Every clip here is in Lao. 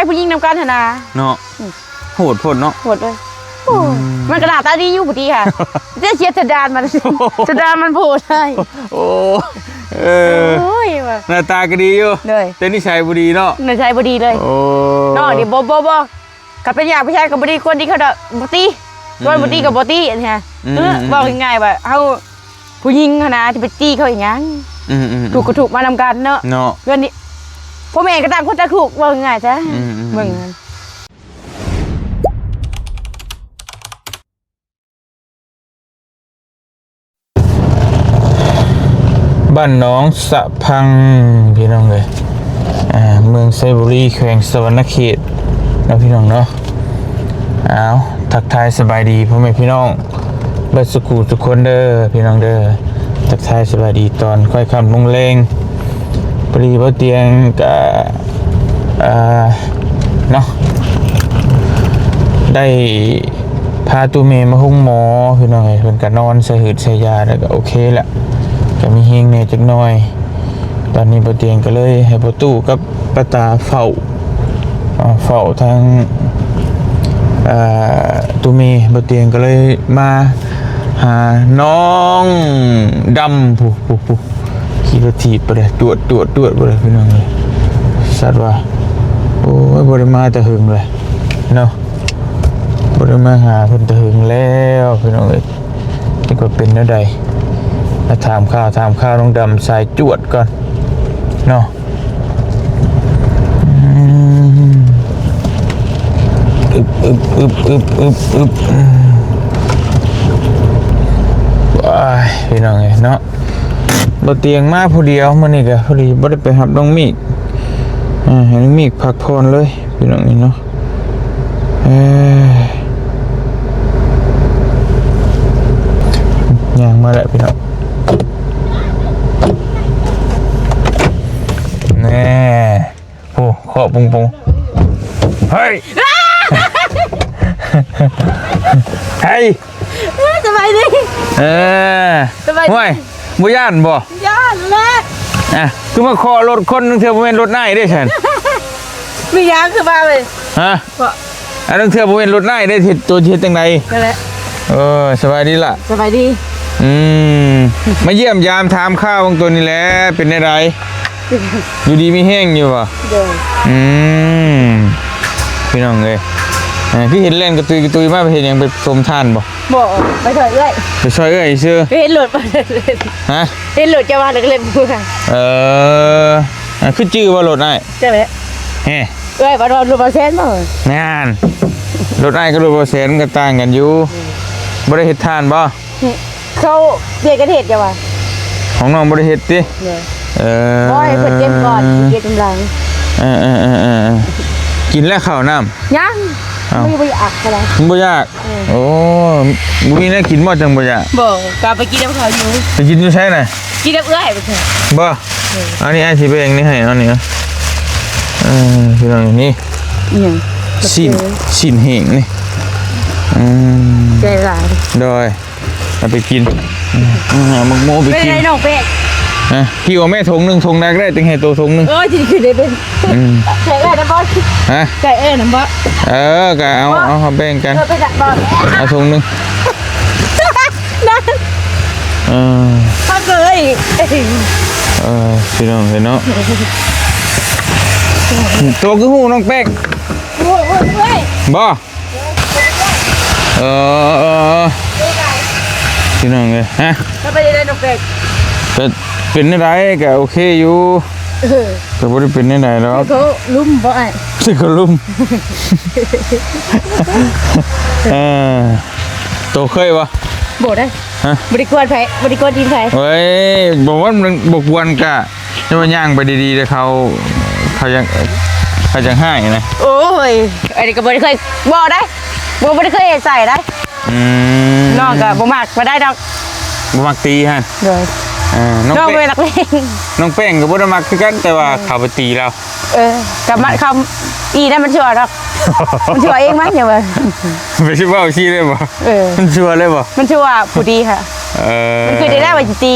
ຜູ້ຍິງນຳກັນຫັ້ນນະ ເນາະ. ອືມ ໂຫດໂພດເນາະ ໂຫດເລີຍ. ໂອ້ ອືມ ມັນກໍໜ້າຕາດີຢູ່ຜູ້ດີຫັ້ນ ແຕ່ເສຍສະດານມັນ ສະດານມັນໂພດໃຫ້. ໂອ້ ເອີ ໂອ້ຍວ່າ ໜ້າຕາກໍດີຢູ່ ໂດຍ ແຕ່ນິໄສບໍ່ດີເນາະ ນິໄສບໍ່ດີເລີຍ. ໂອ້ ນ້ອງນີ້ບໍ່ ບໍ່ ບໍ່ ຄັນເປັນຍາມຜູ້ຊາຍກໍບໍ່ດີ ຄວນດີເຂົາດອກ ບໍ່ຕີ ອືມ ຄວນບໍ່ຕີກໍບໍ່ຕີ ອັນນີ້ ອືມ ເອີ ອືມ ເວົ້າງ່າຍໆວ່າເຮົາ ຜູ້ຍິງຫັ້ນນະ ຈະໄປຕີເຂົາອີຫຍັງ? ອືມໆໆ ທຸກກໍທຸກມານຳກັນເນາະ ເນາະ ເພື່ອນນີ້ ພໍ່ແມ່ກໍຕ່າງຄົນຕ່າງທຸກ ເວົ້າງ່າຍໆຊະ. ອືມໆໆ ເບິ່ງ ບ້ານໜອງສະພັງ ພີ່ນ້ອງເອີຍ ອ່າ ເມືອງໄຊບູລີ ແຂວງສະຫວັນນະເຂດເນາະ ພີ່ນ້ອງເນາະ. ອ້າວ ທັກທາຍສະບາຍດີພໍ່ແມ່ພີ່ນ້ອງເບິດສູ່ຄູ່ສູ່ຄົນເດີ ພີ່ນ້ອງເດີ. ທັກທາຍສະບາຍດີຕອນຄ່ອຍຄ່ຳລົງແລງ. ພໍດີບໍ່ຕຽງກະ ອ່າ ເນາະ ໄດ້ພາຕູ້ແມ່ມາໂຮງໝໍ ພີ່ນ້ອງເອີຍ. ເພິ່ນກະນອນໃສ່ຫືດໃສ່ຢາ ແລ້ວກະໂອເຄລະ ກະມີແຮງແດ່ຈັກໜ້ອຍ. ຕອນນີ້ບໍ່ຕຽງກໍເລີຍໃຫ້ພໍ່ຕູ້ກັບປ້າຕາເຝົ້າ ເຝົ້າທາງ ອ່າ ຕູ້ແມ່. ບໍ່ຕຽງກໍເລີຍມາຫານ້ອງດຳ ຜູ້ ຜູ້ ຜູ້ ຂີ່ລົດຖີບໄປເລີຍ ຈວດ ຈວດ ຈວດໄປເລີຍ ພີ່ນ້ອງເອີຍ. ສັດວ່າ ໂອ້ຍ ບໍ່ໄດ້ມາແຕ່ຫຶງເລີຍເນາະ ບໍ່ໄດ້ມາຫາເພິ່ນແຕ່ຫຶງແລ້ວ ພີ່ນ້ອງເອີຍ. ຈັກວ່າເປັນແນວໃດ ມາຖາມຂ່າວ ຖາມຂ່າວນ້ອງດຳສາຍຈວດກ່ອນເນາະ. ອືມ ອຶບ ອຶບ ອຶບ ອຶບ ອຶບ ອຶບ ອ້າຍ ພີ່ນ້ອງເອີຍເນາະ. ບໍ່ຕຽງມາຜູ້ດຽວ ມື້ນີ້ກະພໍດີບໍ່ໄດ້ໄປຮັບນ້ອງມີກ ເອີ ໃຫ້ນ້ອງມີກພັກຜ່ອນເລີຍ ພີ່ນ້ອງເອີຍເນາະ. ເອີ ຍ່າງມາແລ້ວພີ່ນ້ອງ ແນ່ ໂອ້ ເຄາະປຸງໆ ເຮີ້ຍ ເຮີ້ຍ ສະບາຍດີ ເອີ ສະບາຍດີ ຫ້ວຍ ບໍ່ຢ້ານບໍ່? ຢ້ານແຫຼະ ອ່ະ ຄືມາເຄາະລົດຄົນ ເທື່ອບໍ່ແມ່ນລົດອ້າຍເດ້ຊັ້ນ ມີຫຍັງຄືວ່າເວີຍ ຮະ? ເພາະ ອັນນັ້ນເທື່ອບໍ່ແມ່ນລົດອ້າຍເດ້ ເຮັດໂຕເຮັດຈັ່ງໃດ? ນັ້ນແຫຼະ ເອີ ສະບາຍດີລະ ສະບາຍດີ ອືມ ມາຢ້ຽມຢາມຖາມຂ່າວເບິ່ງໂຕນີ້ແຫຼະ ເປັນແນວໃດ? ຢູ່ດີມີແຮງຢູ່ບໍ່? ໂດຍ ອືມ ພີ່ນ້ອງເອີຍ ເອີ ຄືເຫັນແລ່ນກະຕຸຍກະຕຸຍມາ ໄປເຮັດຫຍັງ? ໄປສົມທານບໍ່? ບໍ່ ໄປຊ່ອຍເອື້ອຍ ໄປຊ່ອຍເອື້ອຍຊື່ ເຫັນລົດ ຮະ? ເຫັນລົດຈະວ່າແລ້ວກະເລີຍເມືອ ເອີ ອ່າ ຄືຈື່ວ່າລົດອ້າຍ? ຈັ່ງໃດ ແຮ ເອື້ອຍວ່າລົດບໍ່ແຊນບໍ່? ນັ້ນ ລົດອ້າຍກັບລົດບໍ່ແຊນມັນກະຕ່າງກັນຢູ່ ອືມ ບໍ່ໄດ້ເຮັດທານບໍ່? ເຂົາວຽກກັນເຮັດ ຈະວ່າ ຂອງນ້ອງບໍ່ໄດ້ເຮັດຕິ? ໂດຍ ເອີ ຂໍໃຫ້ເພິ່ນເກັບກ່ອນ ຊິເກັບນຳຫຼັງ ເອີໆໆໆ ກິນແລ້ວເຂົ້ານ້ຳ? ຍັງ ເອົ້າ ມັນບໍ່ຢາກເທົ່າໃດ ມັນບໍ່ຢາກ ເອີ ໂອ້ ບໍ່ມີແນວກິນບໍ່ ຈັ່ງບໍ່ຢາກ? ບໍ່ ກະໄປກິນນຳເຂົາຢູ່ ໄປກິນຢູ່ໃສນະ? ກິນກັບເອື້ອຍບໍ່? ເອີ ອັນນີ້ອ້າຍຊິແບ່ງນີ້ໃຫ້ ເອົານີ້ ເອີ ພີ່ນ້ອງ ນີ້ ອີຫຍັງ? ຊີ້ນ ຊີ້ນແຫ້ງນີ້ ອືມ ໃຈຫຼາຍ ໂດຍ ເອົາໄປກິນ ອືມ ເອົາໝາກໂມໄປກິນ ເປັນໄດນ້ອງແປ້ງ? ຮະ ຫິ້ວເອົາແມ່ຖົງໜຶ່ງ ຖົງໃດກະໄດ້ ຈຶ່ງໃຫ້ໂຕຖົງໜຶ່ງ ໂອ້ຍ ຊິຂຶ້ນໄດ້ເປັນ ອືມ ໃຈເອື້ອຍນຳບໍ່? ຮະ ໃຈເອື້ອຍນຳບໍ່? ເອີ ກະເອົາ ເອົາ ເຮົາແບ່ງກັນ ເອີ ໄປດັກບອກ ເອົາຖົງໜຶ່ງ ເອີ ເຂົາເຄີຍ ເອີ ພີ່ນ້ອງເອີຍເນາະ ໂຕຄືຮູ້ນ້ອງແປ້ງ? ບໍ່ ເອີ ພີ່ນ້ອງເອີຍ ຮະ ເປັນແນວໃດ? ກະໂອເຄຢູ່ ເອີ ກະບໍ່ໄດ້ເປັນແນວໃດດອກ ເຂົາລຸມບໍ່ອ້າຍ? ເຂົາລຸມ ເອີ ໂຕເຄີຍບໍ່? ບໍ່ໄດ້ ຮະ ບໍ່ໄດ້ກວນໃຜ ບໍ່ໄດ້ກວນຕີນໃຜ ເອີຍ ບໍ່ວ່າບໍ່ກວນກະ ແຕ່ວ່າຍ່າງໄປດີໆ ແຕ່ເຂົາ ເຂົາຍັງ ເຂົາຍັງຮ້າຍນະ ໂອ້ຍ ອັນນີ້ກະບໍ່ໄດ້ເຄີຍ ບໍ່ໄດ້ ບໍ່ ບໍ່ໄດ້ເຄີຍເຮັດໃສ່ໄດ໋ ອືມ ນ້ອງກະບໍ່ມັກ ບໍ່ໄດ້ດອກ ບໍ່ມັກຕີຫັ້ນ ໂດຍ ເອີ ນ້ອງ ນ້ອງເປັນນັກເລງ ນ້ອງແປ້ງກະບໍ່ໄດ້ມັກຄືກັນ ແຕ່ວ່າເຂົາໄປຕີລາວ ເອີ ກະມັນ ເຂົາ ອີນັ້ນມັນຊົ່ວດອກ ມັນຊົ່ວເອງມັນ ຢ່າວ່າ ໄປຊິເວົ້າຊີ້ເລີຍບໍ່? ເອີ ມັນຊົ່ວເລີຍບໍ່? ມັນຊົ່ວຜູ້ດີຫັ້ນ ເອີ ມັນຄືໄດ້ວ່າຊິຕີ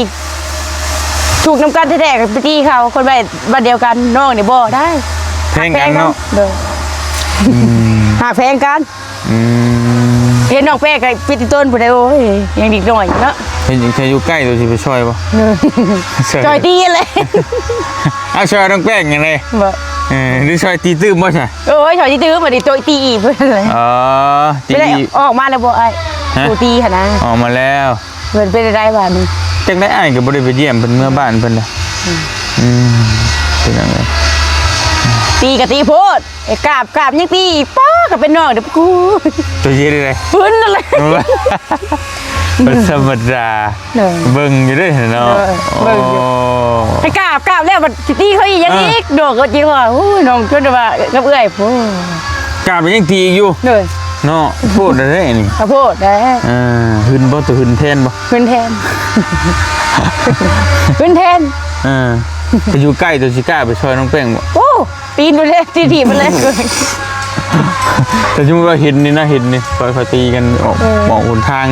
ທຸກນຳກັນແທ້ໆ ກະໄປຕີເຂົາ ຄົນບ້ານ ບ້ານດຽວກັນ ນ້ອງນີ້ບໍ່ໄດ້ ແພງກັນເນາະ ໂດຍ ອືມ ຫາກແພງກັນ ອືມ ເຫັນນ້ອງແປ້ງກໍປິດຕາຕົນຜູ້ໃດ ໂອ້ຍ ຍັງເດັກນ້ອຍຢູ່ເນາະ ເຫັນ ເຫັນຢູ່ໃກ້ໂຕຊິໄປຊ່ອຍບໍ່? ເອີ ຊ່ອຍ ຊ່ອຍຕີແຫຼະ ເອົາ ຊ່ອຍນ້ອງແປ້ງຫຍັງໃດ? ບໍ່ ເອີ ຫຼືຊ່ອຍຕີຕື່ມບໍ່ຊະ? ໂອ້ຍ ຊ່ອຍຕີຕື່ມ ບັດນີ້ໂຕະຕີອີກເພິ່ນແຫຼະ ອໍ ຕີ ໄປໄດ້ ອີກ ອອກມາແລ້ວບໍ່ອ້າຍ? ຮະ? ໂຕະຕີຫັ້ນນະ ອອກມາແລ້ວ ເພິ່ນເປັນໄດ້ບາດນີ້ ຈັ່ງໃດອ້າຍກໍບໍ່ໄດ້ໄປຢ້ຽມເພິ່ນ ເມືອບ້ານເພິ່ນນະ ອືມ ອືມ ເປັນຫຍັງເລີຍ ຕີກໍຕີໂພດ ໄອ້ກາບ ກາບຍັງຕີອີກ ປ້າ ກໍເປັນນ້ອງເດ້ ກູ ຕົວເຢັນເລີຍ ເພິ່ນນັ້ນແຫຼະ ບໍ່ທຳມະດາ ເອີ ເບິ່ງຢູ່ເດ້ເນາະ ເອີ ເບິ່ງຢູ່ ໂອ້ ໃຫ້ກາບ ກາບແລ້ວບັດຊິຕີເຂົາອີກຫຍັງ ເອີ ອີກ ນ້ອງກໍຈິວ່າ ໂອ້ຍ ນ້ອງຈົນວ່າກັບເອື້ອຍພຸ້ນ ກາບຍັງຕີອີກຢູ່ ໂດຍ ເນາະ ໂພດແທ້ນີ້ ກະໂພດແທ້ ເອີ ຫຶນບໍ່? ຕົວຫຶນແທນບໍ່? ຫຶນແທນ ຫຶນແທນ ເອີ ຖ້າຢູ່ໃກ້ຕົວຊິກ້າໄປຊ່ອຍນ້ອງແປ້ງບໍ່? ໂອ້ ຕີນໄປເລີຍ ຕີຖີບໄປເລີຍ ແຕ່ສົມມຸດວ່າເຫັນນີ້ນະ ເຫັນນີ້ ຂ້ອຍ ຂ້ອຍຕີກັນອອກ ເອີ ອອກຫົນທາງ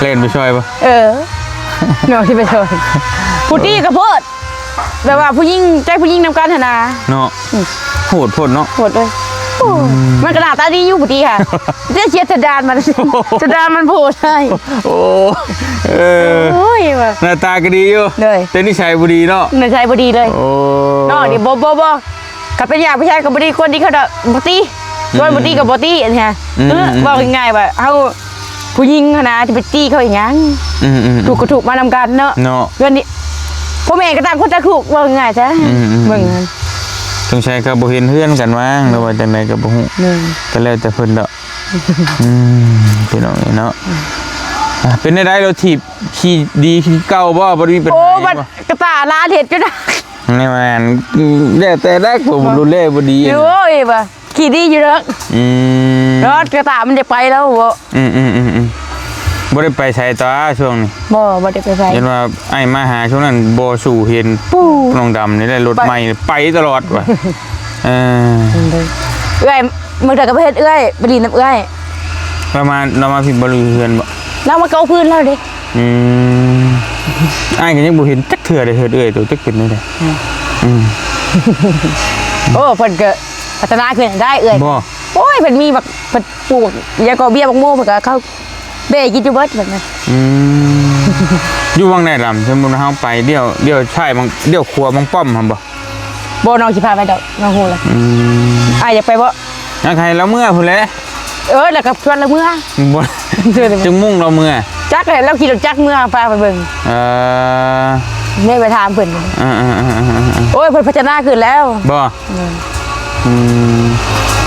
ແລ່ນໄປຊ່ອຍບໍ່? ເອີ ນ້ອງຊິໄປຊ່ອຍ ຜູ້ຕີກະໂພດ ແບບວ່າຜູ້ຍິງ ໃຈຜູ້ຍິງນຳກັນຫັ້ນນະ ເນາະ ອືມ ໂຫດໂພດເນາະ ໂຫດເລີຍ ໂອ້ ອືມ ມັນກໍໜ້າຕາດີຢູ່ຜູ້ຕີຫາ ແຕ່ເສຍສະດານມັນ ສະດານມັນໂພດໃຫ້ ໂອ້ ເອີ ໂອ້ຍວ່າ ໜ້າຕາກໍດີຢູ່ ໂດຍ ແຕ່ນິໄສບໍ່ດີເນາະ ນິໄສບໍ່ດີເລີຍ ໂອ້ ເນາະ ນີ້ ບໍ່ ບໍ່ ບໍ່ ຄັນເປັນຍາກເປັນຊາຍກໍບໍ່ດີ ຄົນດີເຂົາດອກ ບໍ່ຕີ ອືມ ຄົນບໍ່ຕີກໍບໍ່ຕີຫັ້ນນະ ອືມ ເອີ ອືມ ເວົ້າງ່າຍໆວ່າເຮົາ ຜູ້ຍິງຫັ້ນນະ ຈະໄປຕີເຂົາອີຫຍັງ ອືມໆໆ ທຸກກໍທຸກມານຳກັນເນາະ ເນາະ ເຮືອນນີ້ ພໍ່ແມ່ກໍຕ່າງຄົນຕ່າງທຸກ ເວົ້າງ່າຍໆຊະ ອືມໆໆ ເບິ່ງຫັ້ນ ສົງໄສເຂົາບໍ່ເຫັນເຮືອນກັນມັ້ງ ຫຼືວ່າຈັ່ງໃດກໍບໍ່ຮູ້ ແມ່ນ ກໍແລ້ວແຕ່ເພິ່ນດອກ ອືມ ພີ່ນ້ອງເອີຍເນາະ ອ່າ ເປັນແນວໃດ ລົດຖີບຂີ່ດີຄືເກົ່າບໍ່? ບໍ່ໄດ້ມີປັນຫາ ໂອ້ ບັດ ຫຍັງບໍ່? ກະຕາຫຼານເຮັດຢູ່ນະ ແມ່ນ ແລ້ວແຕ່ແຫຼະ ຜູ້ດູແລບໍ່ດີ ໂອ້ຍວ່າ ຂີ່ດີຢູ່ດອກ ອືມ ເນາະ ກະຕາມັນຈະໄປແລ້ວບໍ່ ອືມໆໆໆ ບໍ່ໄດ້ໄປໃສຕົວະຊ່ວງນີ້ ບໍ່ ບໍ່ໄດ້ໄປໃສ ເຫັນວ່າອ້າຍມາຫາຊ່ວງນັ້ນບໍ່ສູ້ເຫັນ ປູ້ ນ້ອງດຳນີ້ແຫຼະ ລົດໃໝ່ໄປຕະຫຼອດວ່າ ເອີ ເອື້ອຍ ມື້ໃດກໍໄປເຮັດເອື້ອຍ ໄປຫຼິ້ນນຳເອື້ອຍ ລາວມາ ລາວມາພີ້ບໍ່ ຫຼືເຮືອນບໍ່? ລາວມາເກົາພື້ນລາວເດ້ ອືມ ອ້າຍກໍຍັງບໍ່ເຫັນຈັກເທື່ອເດ້ ເຮືອນເອື້ອຍໂຕ ຈັກເປັນແນວໃດ ອືມ ອືມ ໂອ້ ເພິ່ນກໍ ພັດທະນາຂຶ້ນໄດ້ເອື້ອຍ ບໍ່ ໂອ້ຍ ເພິ່ນມີບັກ ເພິ່ນປູກຫຍັງກໍເບ້ຍບັກໂມ ເພິ່ນກໍເຂົ້າແບະກິນຢູ່ເບິດເພິ່ນນະ ອືມ ຢູ່ຫວ່າງໃດລຳ ສົມມຸດເຮົາໄປລ້ຽວ ລ້ຽວຊ້າຍມັນ ລ້ຽວຂວາມັນປ້ອມຫັ້ນບໍ່? ບໍ່ ນ້ອງຊິພາໄປດອກ ນ້ອງຮູ້ລະ ອືມ ອ້າຍຢາກໄປບໍ່? ຢາກໃຫ້ລາວເມືອພຸ້ນແຫຼະ ເອີ ແລ້ວກໍຊວນລາວເມືອ ບໍ່ ຈັ່ງມຸ້ງລາວເມືອ ຈັກແຫຼະ ລາວຂີ່ລົດຈັກເມືອ ພາໄປເບິ່ງ ເອີ ແມ່ໄປຖາມເພິ່ນ ເອີໆໆໆໆ ໂອ້ຍ ເພິ່ນພັດທະນາຂຶ້ນແລ້ວ ບໍ່? ອືມ ອືມ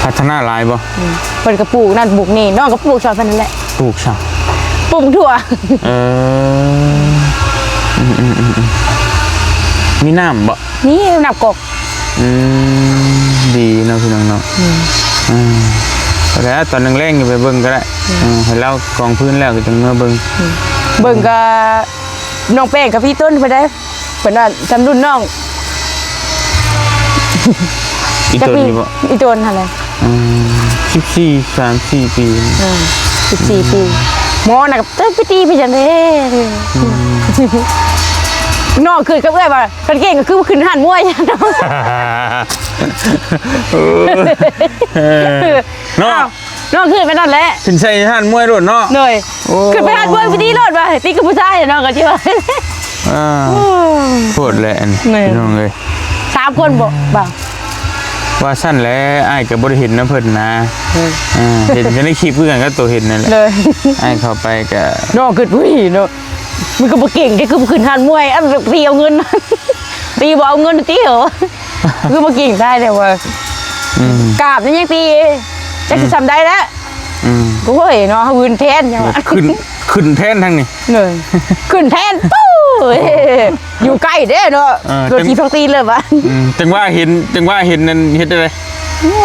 ພັດທະນາຫຼາຍບໍ່? ອືມ ເພິ່ນກໍປູກນັ້ນປູກນີ້ ນ້ອງກໍປູກຊ່ອຍເພິ່ນນັ້ນແຫຼະ ປູກຊ່ອຍ ປູກຖົ່ວ ເອີ ອືມໆໆ ມີນ້ຳບໍ່? ມີນ້ຳກອກ ອືມ ດີເນາະ ພີ່ນ້ອງເນາະ ອືມ ອືມ ກໍໄດ້ ຕອນແລງໆ ໄປເບິ່ງກໍໄດ້ ອືມ ເອີ ໃຫ້ລາວກອງພື້ນແລ້ວກໍຈັ່ງມາເບິ່ງ ອືມ ເບິ່ງກໍ ນ້ອງແປ້ງກັບພີ່ຕົ້ນເພິ່ນໄດ້ ເພິ່ນວ່າສ່ຳລຸ້ນນ້ອງ ອີ່ຕົນນີ້ບໍ່? ອີ່ຕົນຫັ້ນແຫຼະ ອືມ ສິບສີ່ ສາມສີ່ປີ ເອີ ສິບສີ່ປີ ໝໍນະ ຈັກໄປຕີໄປຈັ່ງໃດ ອືມ ນ້ອງຄືກັບເອື້ອຍວ່າ ຄັນເກັ່ງກໍຄືຂຶ້ນຮ້ານມວຍ ເອີ ເນາະ ອ້າວ ນ້ອງຂຶ້ນໄປນັ້ນແຫຼະ ຂຶ້ນໃສ່ຮ້ານມວຍໂລດເນາະ ໂດຍ ໂອ້ ຂຶ້ນໄປຮ້ານມວຍໄປຕີໂລດວ່າ ຕີກັບຜູ້ຊາຍເນາະ ກໍຊິວ່າ ອ່າ ໂອ້ ໂພດແຫຼະອັນນີ້ ແມ່ນ ພີ່ນ້ອງເອີຍ ສາມຄົນບໍ່ ບ່າວ ວ່າຊັ້ນແຫຼະ ອ້າຍກໍບໍ່ໄດ້ເຫັນນຳເພິ່ນນະ ເອີ ເອີ ເຫັນຢູ່ໃນຄລິບຄືກັນກັບໂຕເຫັນນັ້ນແຫຼະ ໂດຍ ອ້າຍເຂົ້າໄປກໍ ນ້ອງຂຶ້ນ ອຸ້ຍ ເນາະ ມັນກໍບໍ່ເກັ່ງເດ້ ຄືບໍ່ຂຶ້ນຮ້ານມວຍ ອັນ ຕີເອົາເງິນ ຕີບໍ່ເອົາເງິນຕິ ຄືບໍ່ເກັ່ງໄດ້ແລ້ວວ່າ ອືມ ກາບນີ້ຍັງຕີ ຈັກຊິ ອືມ ສ່ຳໃດແລ້ວ ອືມ ໂອ້ຍເນາະ ຫືນແທນຫຍັງວະ ຂຶ້ນ ຂຶ້ນແທນທາງນີ້ ເອີ ຂຶ້ນແທນ ປູ້ ຢູ່ໃກ້ເດ້ເນາະ ເອີ ລົດຖີບທັງຕີນເລີຍວະ ອືມ ຈັ່ງວ່າເຫັນ ຈັ່ງວ່າເຫັນນັ້ນເຮັດຈັ່ງໃດ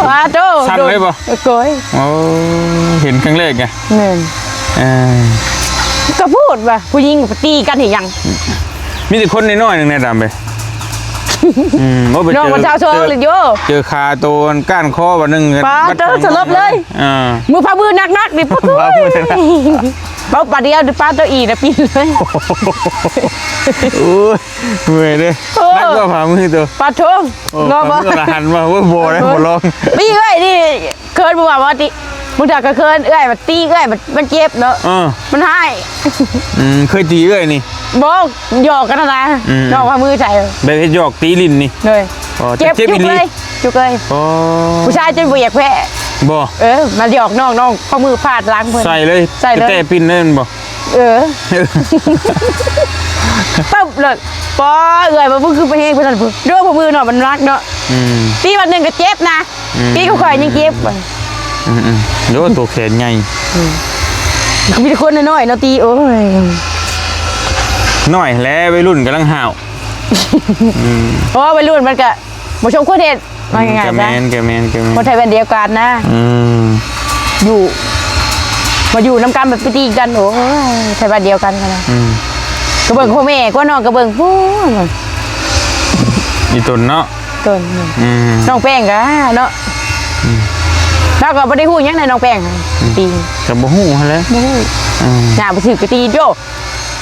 ວ້າໂຕ ສັ່ນເລີຍບໍ່? ໂອ້ຍ ໂອ້ ເຫັນຄັ້ງແລກໄງ ແມ່ນ ເອີ ກໍໂພດວ່າ ຜູ້ຍິງໄປຕີກັນເຮັດຫຍັງ ມີແຕ່ຄົນນ້ອຍໆ ໜຶ່ງແນ່ດຳເອີຍ ອືມ ໂອ້ ໄປເຈີ ນ້ອງປະຊາຊົນເລີຍໂຍ ເຈີຄາໂຕກ້ານຄໍບາດໜຶ່ງ ປາໂຕສະຫຼົບເລີຍ ເອີ ມືພາມືໜັກໆ ນີ້ ປາໂຕ ພາມືໜັກໆ ເວົ້າປາດດຽວ ປາໂຕອີນະ ປິ່ນເລີຍ ໂອ້ຍ ເມື່ອຍເດ້ ໂອ້ ໜັກກວ່າພາມືໂຕ ປາໂທ ໂອ້ ລອງບໍ່ ພາມືລະຫັນວ່າ ໂອ້ຍ ບໍ່ໄດ້ ບໍ່ລອງ ປີເອີຍນີ້ ເຄີຍບໍ່ວ່າ ວ່າຕິ ບາງເທື່ອກໍເຄີຍເອື້ອຍ ວ່າຕີເອື້ອຍ ມັນ ມັນເຈັບເນາະ ເອີ ມັນຮ້າຍ. ອືມ ເຄີຍຕີເອື້ອຍນີ້? ບໍ່ ຫຍອກກັນຫັ້ນນະ ອືມ ນ້ອງວ່າມືໃສ່ ແບບເຮັດຫຍອກຕີຫຼິ້ນນີ້ ໂດຍ ອໍ ເຈັບ ເຈັບອີ່ຫຼີ ຈຸກເລີຍ ຈຸກເລີຍ. ອໍ ຜູ້ຊາຍຈົນບໍ່ຢາກແພ້ ບໍ່ ເອີ ມາຫຍອກນ້ອງ ນ້ອງເອົາມືຟາດຫຼັງເພິ່ນ ໃສ່ເລີຍ ໃສ່ເລີຍ ແຕ່ປິ່ນເລີຍແມ່ນບໍ່? ເອີ ຕຶບເລີຍ ປໍເອື້ອຍວ່າ ມຶງຄືໄປແຮງປານນັ້ນພຸ້ນ ໂດຍ ພໍມືເນາະ ມັນໜັກເນາະ ອືມ ຕີບາດໜຶ່ງກໍເຈັບນະ ອືມ ຕີຂອງຂ້ອຍຍັງເຈັບ ອືມໆ ໂອ້ ໂຕແຂນໃຫຍ່ ອືມ ມີແຕ່ຄົນນ້ອຍໆເນາະຕີ ໂອ້ຍ ນ້ອຍແຫຼະ ໄວລຸ້ນກຳລັງຫ້າວ ອືມ ເພາະວ່າໄວລຸ້ນມັນກະບໍ່ສົມຄວນເຮັດ ວ່າງ່າຍໆ ກະແມ່ນ ກະແມ່ນ ກະແມ່ນ ຄົນໄທບ້ານດຽວກັນນະ ອືມ ຢູ່ ມາຢູ່ນຳກັນ ມາໄປຕີກັນ ໂອ້ຍ ໄທບ້ານດຽວກັນຫັ້ນນະ ອືມ ກະເບິ່ງພໍ່ແມ່ກວ່າ ນ້ອງກະເບິ່ງ ປູ້ ອີ່ຕົນເນາະ ຕົນ ອືມ ນ້ອງແປ້ງກະເນາະ ອືມ ລາວກໍບໍ່ໄດ້ຮູ້ຫຍັງໃນນ້ອງແປ້ງ ອືມ ຕີ ກໍບໍ່ຮູ້ຫັ້ນແຫຼະ ບໍ່ຮູ້ ອືມ ຍ່າງໄປຊື່ກະຕີໂດ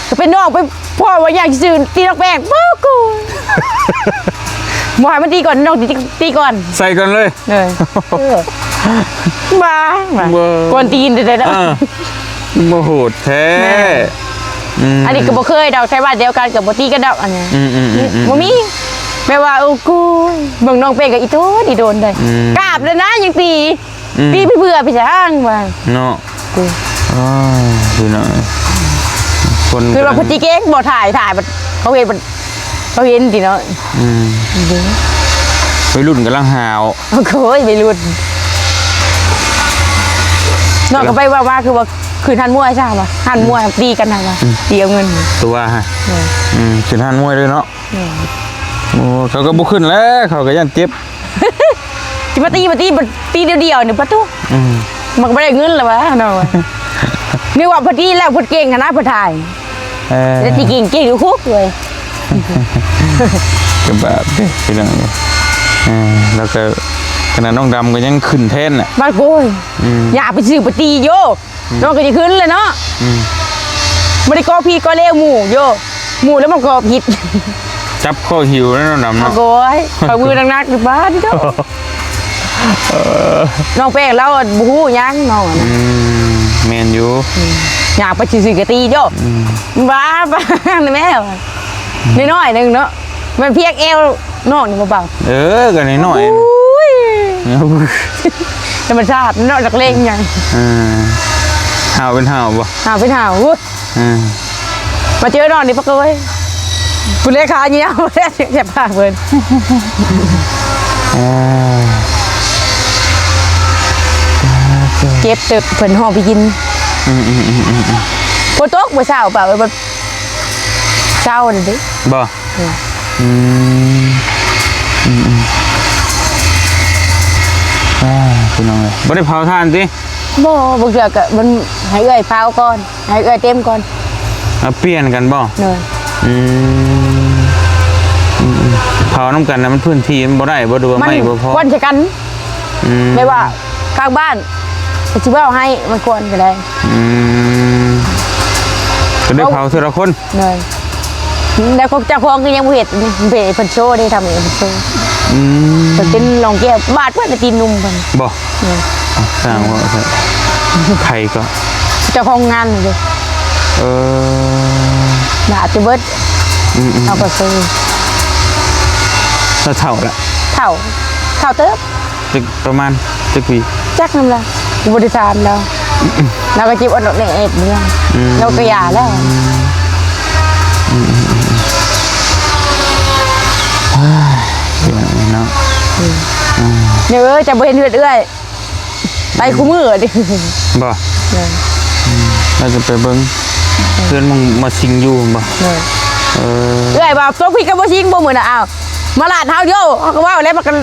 ກໍເປັນນ້ອງໄປ ພໍ່ວ່າຢາກຊິຊື້ຕີນ້ອງແປ້ງ ບໍ່ກູ ບໍ່ໃຫ້ມັນຕີກ່ອນ ນ້ອງຕີ ຕີກ່ອນ ໃສ່ກ່ອນເລີຍ ເອີ ເອີ ບ້າ ກວນຕີນແທ້ໆເນາະ ເອີ ບໍ່ໂຫດແທ້ ແມ່ນ ອືມ ອັນນີ້ກໍບໍ່ເຄີຍດອກ ໃສ່ບ້ານດຽວກັນກໍບໍ່ຕີກັນດອກ ອັນນີ້ ອືມໆໆໆ ບໍ່ມີ ແບບວ່າ ໂອ້ກູ ເບິ່ງນ້ອງແປ້ງກໍອີ່ໂຕນ ອີ່ໂຕນເດ້ ອືມ ກາບແລ້ວນະຍັງຕີ ອືມ ຕີໄປເບື່ອໄປຊ່າງວ່າ ເນາະ ໂອ້ຍ ພີ່ນ້ອງ ຄົນ ຄືວ່າເພິ່ນຊິເກັ່ງບໍ່ ຖ່າຍ ຖ່າຍ ເຂົາເຫັນ ເຂົາເຫັນຕິເນາະ ອືມ ເດ້ ໄວລຸ້ນກຳລັງຫ້າວ ໂອ້ຍ ໄວລຸ້ນ ນ້ອງກໍໄປວ່າ ວ່າຄືວ່າຄືຮ້ານມວຍຊະວ່າ ຮ້ານມວຍ ອືມ ຕີກັນຫັ້ນວ່າ ອືມ ຕີເອົາເງິນ ຕົວະ ເອີ ອືມ ຂຶ້ນຮ້ານມວຍເລີຍເນາະ ເອີ ໂອ້ ເຂົາກໍບໍ່ຂຶ້ນແຫຼະ ເຂົາກໍຢ້ານເຈັບ ຊິມາຕີ ມາຕີ ມາຕີດຽວໆນີ້ປະຕູ ອືມ ມັນກໍບໍ່ໄດ້ເງິນລະຫວາ ນ້ອງວ່າ ນຶກວ່າເພິ່ນຕີແລ້ວ ເພິ່ນເກັ່ງຫັ້ນນະ ເພິ່ນຖ່າຍ ເອີ ແຕ່ທີ່ເກັ່ງ ເກັ່ງຢູ່ຄຸກເວີຍ ກໍບາບເດ້ພີ່ນ້ອງ ເອີ ແລ້ວກໍຂະໜາດນ້ອງດຳກໍຍັງຂຶ້ນແທນນະ ບາດໂກຍ ອືມ ຢ່າໄປຊື້ໄປຕີໂຍ ອືມ ນ້ອງກໍຈະຂຶ້ນແຫຼະເນາະ ອືມ ບໍ່ໄດ້ກໍ່ຜິດກໍ່ເລວໝູ່ໂຍ ໝູ່ແລ້ວມາກໍ່ຜິດ ຈັບຂໍ້ຫິວແລ້ວເນາະ ດຳເນາະ ໂອ້ຍ ຂ້ອຍມືໜັກໆຢູ່ບ້ານເຈົ້າ ເອີ ນ້ອງແປ້ງລາວບໍ່ຮູ້ຫຍັງນ້ອງ ອືມ ແມ່ນຢູ່ ອືມ ຍ່າງໄປຊື່ໆກະຕີໂດ ອືມ ບ້າ ບ້າແມ່ ອືມ ນ້ອຍໆໜຶ່ງເນາະ ມັນພຽງແອວ ນ້ອງນີ້ບໍ່ເບົາ ເອີ ກໍນ້ອຍໆ ໂອ້ຍ ທຳມະຊາດເນາະ ນັກເລງຫຍັງ ເອີ ຫ້າວເປັນຫ້າວບໍ່ ຫ້າວເປັນຫ້າວ ໂອ້ຍ ເອີ ມາເຈີນ້ອງນີ້ປະໂກຍ ຜູ້ເລຂາຍຽວແລ້ວ ແສບປາກເພິ່ນ ເອີ ເຈັບເຕີບ ເພິ່ນຮ້ອງໄປກິນ ອືມໆໆໆ ຝົນຕົກມື້ເຊົ້າ ປະເອີຍ ເຊົ້ານີ້ເດ້ ບໍ່ ອືມ ອືມ ອືມໆ ອ່າ ພີ່ນ້ອງເອີຍ ບໍ່ໄດ້ເຜົາຖ່ານຕິ? ບໍ່ ບາງເທື່ອກໍມັນໃຫ້ເອື້ອຍເຜົາກ່ອນ ໃຫ້ເອື້ອຍເຕັມກ່ອນ ເອົາປ່ຽນກັນບໍ່? ໂດຍ ອືມ ອືມໆ ເຜົານຳກັນນະ ມັນພື້ນທີ່ມັນບໍ່ໄດ້ບໍ່ ຫຼືວ່າໄມ້ບໍ່ພໍ? ມັນກວນໃສ່ກັນ ອືມ ແບບວ່າຂ້າງບ້ານ ກໍຊິເວົ້າໃຫ້ມັນກວນກໍໄດ້ ອືມ ກໍໄດ້ເຜົາເທື່ອລະຄົນ ໂດຍ ແລ້ວຂອງເຈົ້າຂອງກໍຍັງບໍ່ເຮັດ ເພິ່ນໂຊເດ້ ທຳເອງເພິ່ນໂຊ ອືມ ເພິ່ນເປັນລອງແກ້ວ ບາດເພິ່ນຕີນໜຸ່ມເພິ່ນ ບໍ່ ໂດຍ ສ້າງວ່າ ໃຜກໍ ເຈົ້າຂອງງານເດ້ ເອີ ບາດຈະເບິດ ອືມໆ ເຮົາກໍໂຊ ລາວເຖົ້າລະ ເຖົ້າ ເຖົ້າເຕີບ ຈັກປະມານຈັກປີ? ຈັກນຳລາວ ບໍ່ໄດ້ຖາມລາວ ລາວກໍເຈັບອອດແອດເດ້ ອືມ ລາວກໍຢ່າແລ້ວ ອືມ ເອີຍ ເນາະ ອືມ ອືມ ເດີ ຈະບໍ່ເຫັນເຮືອນເອື້ອຍ ໄປຄູ່ມື້ເດ້ ບໍ່? ເອີ ອືມ ລາວຈະໄປເບິ່ງ ເອີ ເຮືອນມາຊິງຢູ່ບໍ່? ເອີ ເອີ ເອື້ອຍວ່າຕົວຜິດກັບບໍ່ຊິງບໍ່ ມື້ນະ ອ້າວ ມາລາດເຮົາໂຢ ເຮົາກໍເວົ້າແລ້ວ ມັນກໍ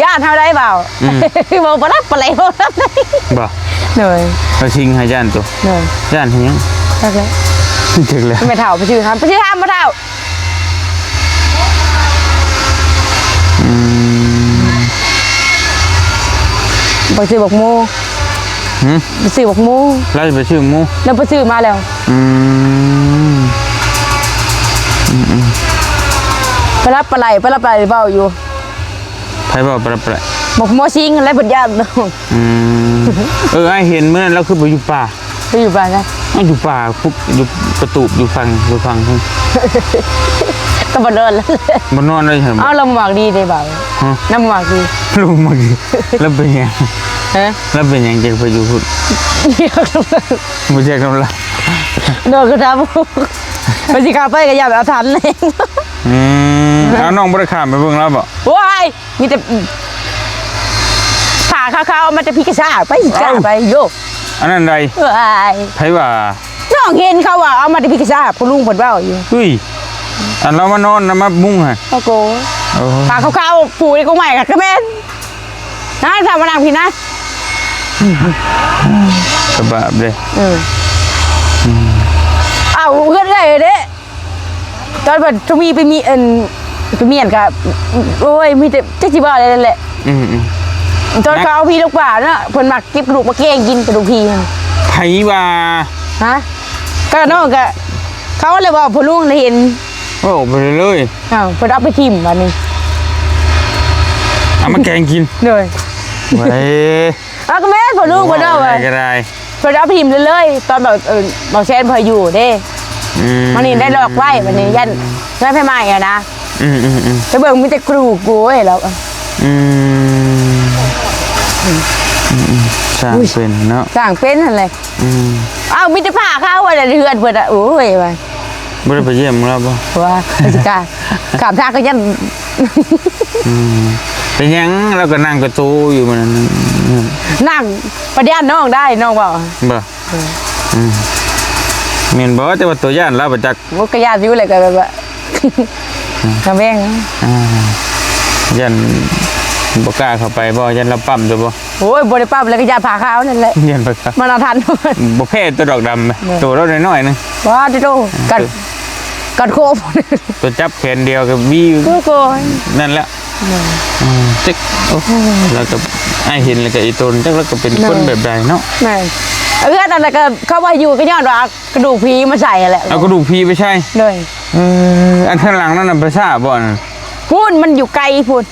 ຢ້ານເຮົາໄດ້ເວົ້າ ອືມ ເວົ້າປະລັບປະແຫຼວ ບໍ່ ໂດຍ ລາວຊິງໃຫ້ຢ້ານໂຕ ໂດຍ ຢ້ານເຮັດຫຍັງ ຈັກແລ້ວ ຈັກແລ້ວ ແມ່ເຖົ້າໄປຊື້ທຳ ໄປຊື້ທຳ ພໍ່ເຖົ້າ ອືມ ໄປຊື້ບັກໂມ ຫື? ໄປຊື້ບັກໂມ ລາວຊິໄປຊື້ໝູ່ ລາວໄປຊື້ມາແລ້ວ ອືມ ອືມໆ ປະລັບປະໄຫຼ ປະລັບປະໄຫຼເວົ້າຢູ່ ໃຜເວົ້າປະລັບປະໄຫຼ? ໝໍ ໝໍຊິງຫັ້ນແຫຼະເພິ່ນຢ້ານ. ອືມ ເອີ ອ້າຍເຫັນມື້ນັ້ນລາວຄືໄປຢູ່ປ່າ. ໄປຢູ່ປ່າໃສ? ອ້າວ ຢູ່ປ່າພຸ້ນ ຢູ່ກະຕູບ ຢູ່ຝັ່ງ ຢູ່ຝັ່ງພຸ້ນ. ກໍບໍ່ນອນແລ້ວ ບໍ່ນອນເລີຍ. ເອົ້າ ລາວບໍ່ມັກດີເດ້ບ່າວ. ຮະ? ລາວບໍ່ມັກດີ ລາວບໍ່ມັກດີ. ລາວເປັນຫຍັງ? ຮະ? ລາວເປັນຫຍັງຈຶ່ງໄປຢູ່ພຸ້ນ? ບໍ່ແຈກນຳລາວ ນອນກໍຖາມ ວ່າຊິຂ້າມໄປກໍຢ້ານເອົາທັນເລີຍ. ອືມ ເອົາ ນ້ອງບໍ່ໄດ້ຂ້າມໄປເບິ່ງລາວບໍ? ໂອ້ຍ ມີແຕ່ຜ້າຂາວໆ ເອົາມາແຕ່ພິກສາ ໄປຊິກ້າໄປໂຍ. ອັນນັ້ນໃດ? ເອີຍ ໃຜວ່າ? ນ້ອງເຫັນເຂົາວ່າເອົາມາແຕ່ພິກສາ ພໍ່ລຸງເພິ່ນເວົ້າຢູ່. ເຮີ້ຍ ອັນລາວມານອນນຳ ມາມຸງຫັ້ນ. ໂອ້ໂຫ ໂອ້ ຜ້າຂາວໆ ປູໃນກົກໄມ້ກໍແມ່ນ. ນາງ ຖ້າມານັ່ງພີ້ນະ ກະບາບເດ້. ເອີ ອືມ ເອົາ ເຮືອນເອື້ອຍເດ້. ຕອນເພິ່ນທະວີໄປມີ ອັນ ໄປມຽນກະ ໂອ້ຍ ມີແຕ່ ຈັກຊິເວົ້າແນວນັ້ນແຫຼະ. ອືມໆ ຕອນເຂົາເອົາຜີລົງປ່າເນາະ ເພິ່ນມັກເກັບກະດູກມາແກງກິນ ກະດູກຜີ. ໃຜວ່າ? ຮະ? ກະນ້ອງກະ ເຂົາແຫຼະເວົ້າ ພໍ່ລຸງໄດ້ເຫັນ. ເວົ້າໄປເລີຍ. ອ້າວ ເພິ່ນເອົາໄປຖິ້ມບາດນີ້ ເອົາມາແກງກິນ. ໂດຍ ເວີຍ ເອົາ ກໍແມ່ນ ພໍ່ລຸງເພິ່ນເວົ້າວ່າ ເວົ້າໄດ້ກໍໄດ້ ເພິ່ນເອົາໄປຖິ້ມເລີຍໆ ຕອນແບບ ເອີ ບ່າວແຊນບໍ່ໃຫ້ຢູ່ເດ້. ອືມ ບາດນີ້ໄດ້ລອກໄວ້ ບາດນີ້ຢ້ານເຮືອນໄຟໄໝ້ຫັ້ນນະ. ອືມໆໆ ໄປເບິ່ງມີແຕ່ກະດູກ ໂອ້ຍ ແລ້ວ. ອືມ ອືມໆ ຊ່າງເປັນເນາະ ຊ່າງເປັນຫັ້ນແຫຼະ. ອືມ ເອົ້າ ມີແຕ່ຜ້າຂາວ ວ່າແຕ່ເຮືອນເພິ່ນອະ ໂອ້ຍ ວ່າ ບໍ່ໄດ້ໄປຢ້ຽມລາວບໍ່? ວ່າ ໄປຊິກາ ຂ້າມທາງກໍຍັງ ອືມ ເປັນຫຍັງລາວກໍນັ່ງກະໂຕຢູ່ມື້ນັ້ນ? ນັ່ງ ປະຢ້ານນ້ອງໄດ້ ນ້ອງເວົ້າ. ບໍ່? ເອີ ອືມ ແມ່ນບໍ່? ແຕ່ວ່າຕົວຢ້ານລາວປະຈັກ. ໂອ້ ກໍຢ້ານຢູ່ແຫຼະ ກໍແບບວ່າ ອືມ ກະແບ່ງ ອ່າ ຢ້ານບໍ່ກ້າເຂົ້າໄປບໍ່? ຢ້ານລາວປ້ຳຢູ່ບໍ່? ໂອ້ຍ ບໍ່ໄດ້ປ້ຳແລ້ວ ກໍຢ້ານຜ້າຂາວນັ້ນແຫຼະ. ຢ້ານຜ້າຂາວ ມັນເອົາທັນ ບໍ່ແພ້ຕົວດອກດຳ ເອີ ໂຕລາວນ້ອຍໆ ໜຶ່ງ. ວ້າ ໂທ້ ກັນ ກັນໂຄບ ຕົວຈັບແຂນດຽວກໍມີ ໂອ້ຍ ນັ້ນແຫຼະ. ອືມ ອືມ ຈັກ ໂອ້ ແລ້ວກໍ ອ້າຍເຫັນແລ້ວກໍອີ່ຕົນ ຈັກລາວກໍເປັນຄົນແບບໃດເນາະ. ແມ່ນ ເຮືອນນັ້ນນະ ກໍເຂົາວ່າຢູ່ ກໍຍ້ອນວ່າເອົາກະດູກຜີມາໃສ່ຫັ້ນແຫຼະ. ເອົາກະດູກຜີໄປໃສ່? ໂດຍ. ເອີ ອັນຂ້າງຫຼັງນັ້ນນະ ໄປຊ້າບໍ່ນັ້ນ? ພຸ້ນ ມັນຢູ່ໄກພຸ້ນ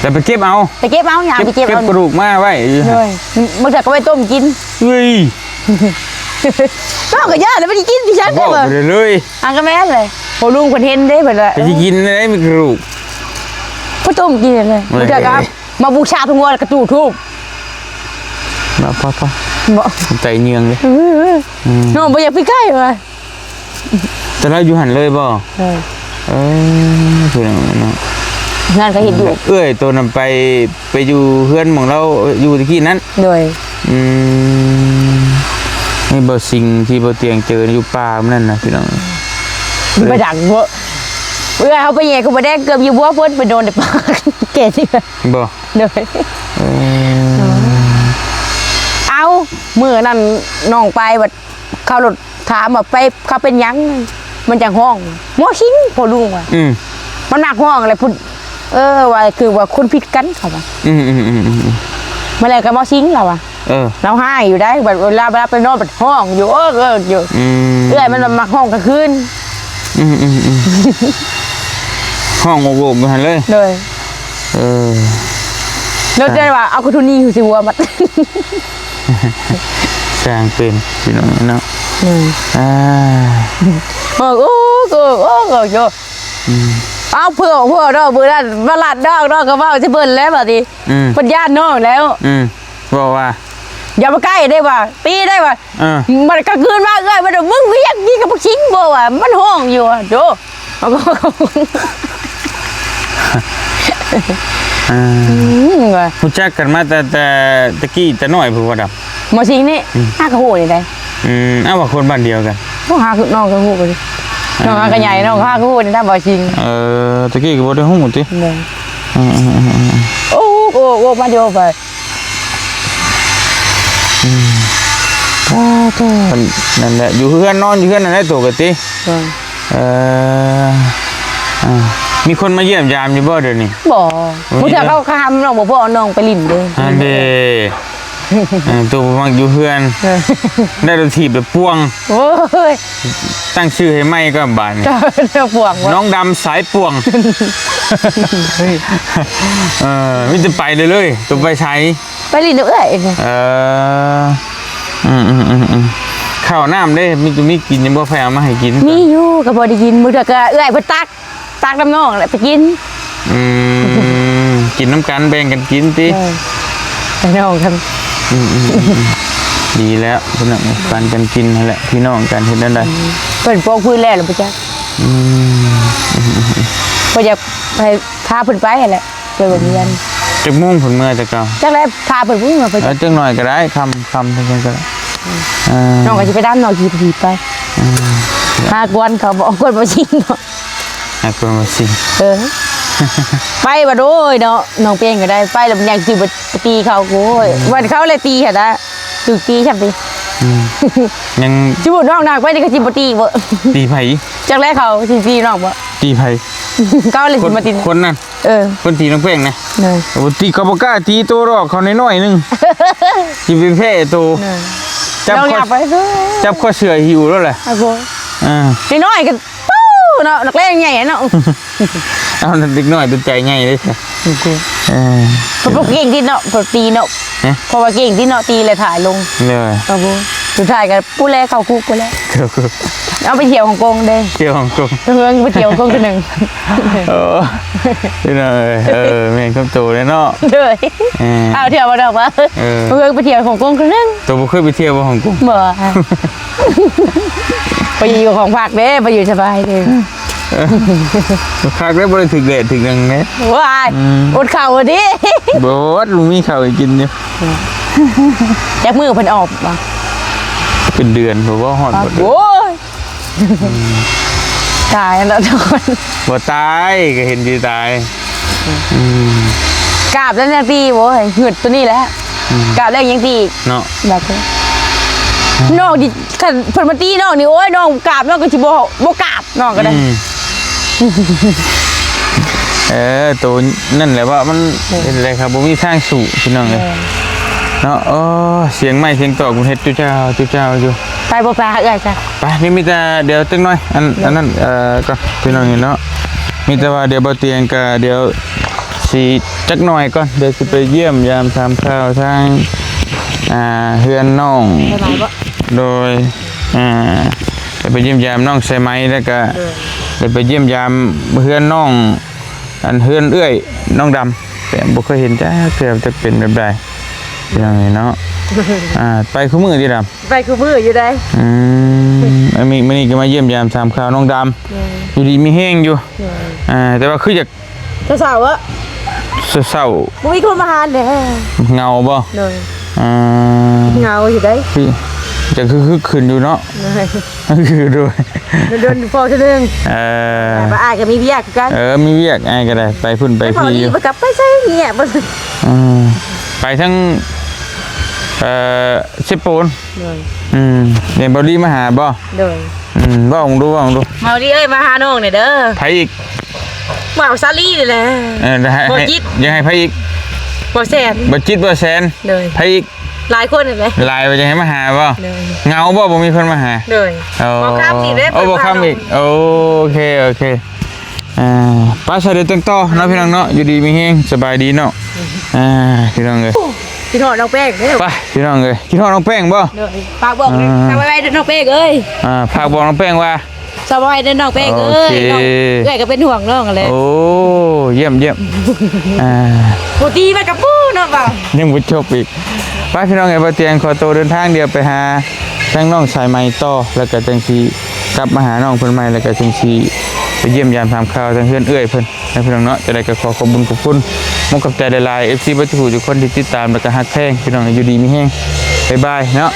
ແລ້ວໄປເກັບເອົາ. ໄປເກັບເອົາ ຍ່າງໄປເກັບເອົາ ເກັບກະດູກມາໄວ້. ໂດຍ. ບາງເທື່ອກໍໄປຕົ້ມກິນ. ເອີຍ ນ້ອງກໍຢ້ານ ແລ້ວໄປກິນທີ່ຊັ້ນ ບອກໄປເລີຍ. ອັນກໍແມ່ນເລີຍ ພໍ່ລຸງເພິ່ນເຫັນເດ້ ເພິ່ນວ່າ ໄປຊິກິນໄດ້ ມີກະດູກ ໄປຕົ້ມກິນເລີຍ. ເອີຍ ບາງເທື່ອກໍມາບູຊາພະງົວ ແລ້ວກໍຈູດທູບ. ບໍ່ ພໍໆ ບໍ່ ໃຈເຍືອງເດ້. ອືມ ອືມ ນ້ອງບໍ່ຢາກໄປໃກ້ວ່າ. ແຕ່ລາວຢູ່ຫັ້ນເລີຍບໍ່? ເອີ ເອີ ພີ່ນ້ອງເນາະ ເຮືອນກໍເຮັດຢູ່. ເອື້ອຍໂຕນັ້ນໄປ ໄປຢູ່ເຮືອນໝ່ອງລາວຢູ່ຕະກີ້ນັ້ນ. ໂດຍ. ອືມ ນີ້ບໍ່ ສິ່ງທີ່ບໍ່ຕຽງເຈີຢູ່ປ່າມື້ນັ້ນນະ ພີ່ນ້ອງ. ໄປດັງເວີ ເວລາເຮົາໄປແຍ່ຄືບໍ່ແດງເກືອບຢູ່ບົວເພິ່ນ ໄປໂດນໃນປາກແກ່ເທື່ອ. ບໍ່? ໂດຍ. ເອີ ເອົ້າ ມື້ນັ້ນນ້ອງໄປບັດ ເຂົາໂລດຖາມວ່າໄປ ເຂົາເປັນຫຍັງ ມັນຈັ່ງຮ້ອງ ໝໍຊິງ ພໍ່ລຸງວ່າ. ອືມ ມັນມັກຮ້ອງແຫຼະພຸ້ນ. ເອີ ວ່າຄືວ່າຄົນຜິດກັນ ເຂົາວ່າ. ອືມໆ ມາແລ້ວກໍໝໍຊິງລາວວ່າ. ເອີ ລາວຮ້າຍຢູ່ໄດ໋ ບັດເວລາ ເວລາໄປນອນບັດຮ້ອງຢູ່ ເອິກໆຢູ່. ອືມ ເອື້ອຍມັນມັກຮ້ອງກາງຄືນ. ອືມໆໆ ຮ້ອງໂອກໆຢູ່ຫັ້ນເລີຍ. ໂດຍ. ເອີ ແລ້ວໄດ້ວ່າເອົາກະທຸນນີ້ຢູ່ໃສ່ຫົວມັດ. ຊ່າງເປັນ ພີ່ນ້ອງເນາະ. ອືມ ອ່າ ໂອ້ ໂອ້ ໂອ້ ໂອ້ ໂອ້ ໂອ້. ອືມ ເອົາ ເພື່ອ ເພື່ອດອກ ເພື່ອນັ້ນ ມາລັດດອກ ດອກກໍເວົ້າໃສ່ເພິ່ນແລ້ວບາດນີ້. ອືມ ເພິ່ນຢ້ານນ້ອງແລ້ວ. ອືມ ເວົ້າວ່າ ຢ່າມາໃກ້ໄດ້ວ່າ ຕີໄດ້ວ່າ. ເອີ ມັນກາງຄືນມາເອື້ອຍ ມັນວ່າ ມຶງວຽກນີ້ກັບບັກຊິງບໍ່ວ່າ ມັນຮ້ອງຢູ່. ໂດ ເອີ ອືມ ວ່າ ຮູ້ຈັກກັນມາແຕ່ ແຕ່ ແຕ່ກີ້ແຕ່ນ້ອຍພຸ້ນວ່າດຳ. ໝໍຊິງນີ້ ອືມ ຫາກໍຮູ້ນີ້ໄດ໋. ອືມ ເອົາ ວ່າຄົນບ້ານດຽວກັນ. ໂອ້ ຫາຄືນ້ອງກໍຮູ້ເລີຍ ນ້ອງຫາກໍໃຫຍ່ ນ້ອງຫາກໍຮູ້ນີ້ນະ ໝໍຊິງ. ເອີ ແຕ່ກີ້ກໍບໍ່ໄດ້ຮູ້ຕິ. ໂດຍ. ອືມໆ ໂອ້ ໂອ້ ໂອ້ ມາຢູ່ໄປ. ອືມ ສາທຸ ນັ້ນແຫຼະ ຢູ່ເຮືອນ ນອນຢູ່ເຮືອນນັ້ນແຫຼະໂຕກະຕິ. ເອີ ເອີ ອ່າ ມີຄົນມາຢ້ຽມຢາມຢູ່ບໍ່ດຽວນີ້? ບໍ່ ບໍ່ມີເນາະ. ບາງເທື່ອເຂົາກໍຫານ້ອງບໍ່ພໍ້ ນ້ອງໄປຫຼິ້ນເດ້. ຫັ້ນເດ້ ເອີ ໂຕບໍ່ມັກຢູ່ເຮືອນ. ເອີ ໄດ້ລົດຖີບໄປປ່ວງ. ໂອ້ຍ ຕັ້ງຊື່ໃຫ້ໃໝ່ກ່ອນບາດນີ້ ປ່ວງບໍ່? ນ້ອງດຳສາຍປ່ວງ. ເອີ ມີແຕ່ໄປເລີຍເລີຍ ຕົວໄປໃສ? ໄປຫຼິ້ນນຳເອື້ອຍ. ເອີ ອືມໆໆໆ ເຂົ້ານ້ຳເດ້ ມີ ມີກິນຢູ່ບໍ່? ໃຜເອົາມາໃຫ້ກິນ? ມີຢູ່ ກໍພໍໄດ້ກິນ ມື້ເທື່ອກໍເອື້ອຍເພິ່ນຕັກ ຕັກນຳນ້ອງແຫຼະໄປກິນ. ອືມ ກິນນຳກັນ ແບ່ງກັນກິນຕິ. ເອີ ໄປນ້ອງກັນ. ອືມໆໆໆ ດີແລ້ວພີ່ນ້ອງ ປັນກັນກິນຫັ້ນແຫຼະ ພີ່ນ້ອງກັນ ເຮັດແນວໃດ? ອືມ ເພິ່ນໂປກພື້ນແລ້ວ ແລ້ວບໍ່ຈັກ. ອືມ ເພິ່ນຢາກໃຫ້ພາເພິ່ນໄປຫັ້ນແຫຼະ ໄປເບິ່ງເຮືອນ. ຈັກໂມງເພິ່ນເມືອແຕ່ເກົ່າ? ຈັກແລ້ວ ພາເພິ່ນໄປເບິ່ງ. ເອີ ຈັກໜ້ອຍກໍໄດ້ ຄ່ຳ ຄ່ຳເພິ່ນກໍໄດ້. ອືມ ເອີ ນ້ອງກໍຊິໄປນຳ ນ້ອງຂີ່ ຂີ່ໄປ. ອືມ ຫາກວນເຂົາບໍ່ ກວນບໍ່ຊິງເນາະ. ຫາກວນບໍ່ຊິງ. ເອີ ໄປບັດ ໂອ້ຍເນາະ ນ້ອງເປງກໍໄດ້ ໄປແລ້ວມັນຍັງຊິໄປຕີເຂົາ. ໂອ້ຍ ອືມ ວັນເຂົາແຫຼະຕີຫັ້ນນະ ຖືກຕີຊ້ຳຕິ. ອືມ ຍັງ ຊິບໍ່ ນ້ອງນາງໄປນີ້ກໍຊິບໍ່ຕີບໍ່? ຕີໃຜ? ຈັກແລ້ວເຂົາຊິຕີນ້ອງບໍ່? ຕີໃຜ? ເຂົາແຫຼະຊິມາຕີ ຄົນນັ້ນ. ເອີ ເພິ່ນຕີນ້ອງແປ້ງນະ. ເອີ ບໍ່ຕີ ເຂົາບໍ່ກ້າຕີໂຕດອກ ເຂົານ້ອຍໆໜຶ່ງ ຊິໄປແພ້ໂຕ. ເອີ ຈັບ ນ້ອງຢາກໄປ ຈັບຄໍເສື້ອຫິວແລ້ວແຫຼະ. ອາໂກ ເອີ ເດັກນ້ອຍກໍ ໂອ້ ເນາະ ນັກແລງໃຫຍ່ເນາະ. ເອົາ ເດັກນ້ອຍຕົວໃຈໃຫຍ່ເດ້. ອາໂກ ເອີ ເພິ່ນບໍ່ເກັ່ງຕິເນາະ ເພິ່ນຕີເນາະ. ຮະ ເພາະວ່າເກັ່ງຕິເນາະ ຕີແລ້ວຖ່າຍລົງ. ເລີຍ ອາໂກ ສຸດທ້າຍກໍ ຜູ້ແລເຂົ້າຄຸກພຸ້ນແຫຼະ. ເຂົ້າຄຸກ ເອົາໄປທ່ຽວຮົງກົງເດ້. ທ່ຽວຮົງກົງ ເຮືອງໄປທ່ຽວຮົງກົງເທື່ອໜຶ່ງ. ໂອ້ ພີ່ນ້ອງເອີຍ ເອີ ແມ່ນຄຳໂຕເລີຍເນາະ. ໂດຍ ເອີ ເອົາທ່ຽວມາດອກວ່າ ເອີ ເຮືອງໄປທ່ຽວຮົງກົງເທື່ອໜຶ່ງ. ໂຕບໍ່ເຄີຍໄປທ່ຽວບໍ່ຮົງກົງ? ບໍ່ ໄປຢູ່ຂອງພັກເດ້ ໄປຢູ່ສະບາຍເດ້. ເອີ ຄັກເດ້ ບໍ່ໄດ້ຖືກແດດຖືກຫຍັງເດ້. ວ້າຍ ອືມ ອົດເຂົ້າເດ. ບໍ່ ບໍ່ມີເຂົ້າໃຫ້ກິນຢູ່. ຈັກມື້ເພິ່ນອອກບໍ່? ເປັນເດືອນ ບໍ່ ບໍ່ຮອດ ບໍ່ເດືອນ. ໂອ້ຍ ອືມ ຕາຍແລ້ວທຸກຄົນ. ບໍ່ຕາຍ ກໍເຫັນຊິຕາຍ. ອືມ ກາບແລ້ວຍັງຕີ ໂອ້ຍ ຫງຶດຕົວນີ້ແຫຼະ. ອືມ ກາບແລ້ວຍັງຕີອີກເນາະ. ແບບ ອືມ ນ້ອງນີ້ ຄັນເພິ່ນມາຕີນ້ອງນີ້ ໂອ້ຍ ນ້ອງກາບ ນ້ອງກໍຊິບໍ່ ບໍ່ກາບ ນ້ອງກໍໄດ້. ອືມ ເອີ ໂຕນັ້ນແຫຼະວ່າມັນ ເອີ ເຮັດແລ້ວຄັບ ບໍ່ມີທາງສູ້ພີ່ນ້ອງເອີຍ. ເອີ ເນາະ ໂອ້ ສຽງໄມ້ສຽງຕອກມັນເຮັດຈຸ້ເຈົ້າຈຸ້ເຈົ້າຢູ່. ໄປບໍ່ໄປຫາເອື້ອຍຊະ? ໄປ ນີ້ມີແຕ່ດຽວຈັກໜ້ອຍ ອັນ ເອີ ອັນນັ້ນ ເອີ ກໍພີ່ນ້ອງເຫັນເນາະ. ມີແຕ່ວ່າດຽວບໍ່ຕຽງກໍດຽວຊິຈັກໜ້ອຍກ່ອນ ດຽວຊິໄປຢ້ຽມຢາມຖາມຂ່າວທາງ ອ່າ ເຮືອນນ້ອງ. ໂດຍ ອ່າ ໄດ້ໄປຢ້ຽມຢາມນ້ອງສາຍໄໝ ແລ້ວກໍ ໂດຍ ໄດ້ໄປຢ້ຽມຢາມເຮືອນນ້ອງ ອັນເຮືອນເອື້ອຍນ້ອງດຳ ແຕ່ບໍ່ເຄີຍເຫັນຈັກເທື່ອ ຈັກເປັນແບບໃດພີ່ນ້ອງເອີຍເນາະ. ອ່າ ໄປຄູ່ມື້ຕິດຳ? ໄປຄູ່ມື້ຢູ່ໃດ໋. ອືມ ອັນນີ້ ມື້ນີ້ກໍມາຢ້ຽມຢາມຖາມຂ່າວນ້ອງດຳ. ໂດຍ ຢູ່ດີມີແຮງຢູ່. ໂດຍ ອ່າ ແຕ່ວ່າຄືຢາກ ເສົ້າໆ ເອີ ເສົ້າໆ ບໍ່ມີຄົນມາຫາແດ່. ເຫງົາບໍ່? ໂດຍ ອ່າ ເຫງົາຢູ່ໃດ໋. ຄື ຈະຄຶກໆຂຶ້ນຢູ່ເນາະ. ໂດຍ ຄື ໂດຍ ໂດນພໍເທື່ອໜຶ່ງ. ເອີ ແຕ່ວ່າອ້າຍກໍມີວຽກຄືກັນ. ເອີ ມີວຽກ ອ້າຍກໍໄດ້ໄປພຸ້ນໄປພີ້ຢູ່. ໄປກັບໄປໃສເງຍບໍ່? ອືມ ໄປທາງ ເອີ ເຊໂປນ. ໂດຍ ອືມ ເຫັນເບົາລີມາຫາບໍ່? ໂດຍ ອືມ ເວົ້າເບິ່ງດູ ເວົ້າເບິ່ງດູ. ເບົາລີເອີຍ ມາຫານ້ອງແດ່ເດີ. ໃຜອີກ? ບ່າວສາລີນີ້ແຫຼະ. ເອີ ຢາກໃຫ້ ບໍ່ຈິດ ຢາກໃຫ້ໃຜອີກ? ບໍ່ແສນ ບໍ່ຈິດ ບໍ່ແສນ. ໂດຍ ໃຜອີກ? ຫຼາຍຄົນແຫຼະ ຫຼາຍວ່າຈະໃຫ້ມາຫາບໍ່? ໂດຍ ເຫງົາບໍ່ ບໍ່ມີຄົນມາຫາ? ໂດຍ ໂອ້ ບໍ່ຄຳອີກເດ້. ໂອ້ ບໍ່ຄຳອີກ. ໂອເຄ ໂອເຄ ອ່າ ໄປຊະ ດຽວຈັ່ງຕໍ່ເນາະ ພີ່ນ້ອງເນາະ. ຢູ່ດີມີແຮງ ສະບາຍດີເນາະ. ອ່າ ພີ່ນ້ອງເອີຍ ຄິດຮອດນ້ອງແປ້ງເດີ. ໄປ ພີ່ນ້ອງເອີຍ ຄິດຮອດນ້ອງແປ້ງບໍ່? ໂດຍ ຝາກບອກ ອ່າ ຝາກໄວ້ເດີນ້ອງແປ້ງເອີຍ. ອ່າ ຝາກບອກນ້ອງແປ້ງວ່າ ສະບາຍເດີນ້ອງເປ້ງເອີຍ. ໂອເຄ ນ້ອງເອື້ອຍກໍເປັນຫ່ວງນ້ອງຫັ້ນແຫຼະ. ໂອ້ ຢ້ຽມໆ ອ່າ ບໍ່ຕີມັນກໍປູ້ເນາະ. ຍັງບໍ່ຈົບອີກ. ໄປພີ່ນ້ອງເອີຍ ບ່າວຕຽງຂໍໂຕເດີນທາງ ດຽວໄປຫາທາງນ້ອງສາຍໄໝຕໍ່ ແລ້ວກໍຈັ່ງຊິກັບມາຫານ້ອງເພິ່ນໃໝ່ ແລ້ວກໍຈັ່ງຊິໄປຢ້ຽມຢາມຖາມຂ່າວທາງເຮືອນເອື້ອຍເພິ່ນ. ນະພີ່ນ້ອງເນາະ. ຈັ່ງໃດກໍຂໍຂອບບຸນຂອບຄຸນ ມຸກຂອບໃຈຫຼາຍໆ ເອັຟຊີ ເບິດທຸກຜູ້ທຸກຄົນທີ່ຕິດຕາມ ແລ້ວກໍຮັກແພງພີ່ນ້ອງ. ຢູ່ດີມີແຮງ ບາຍບາຍເນາະ.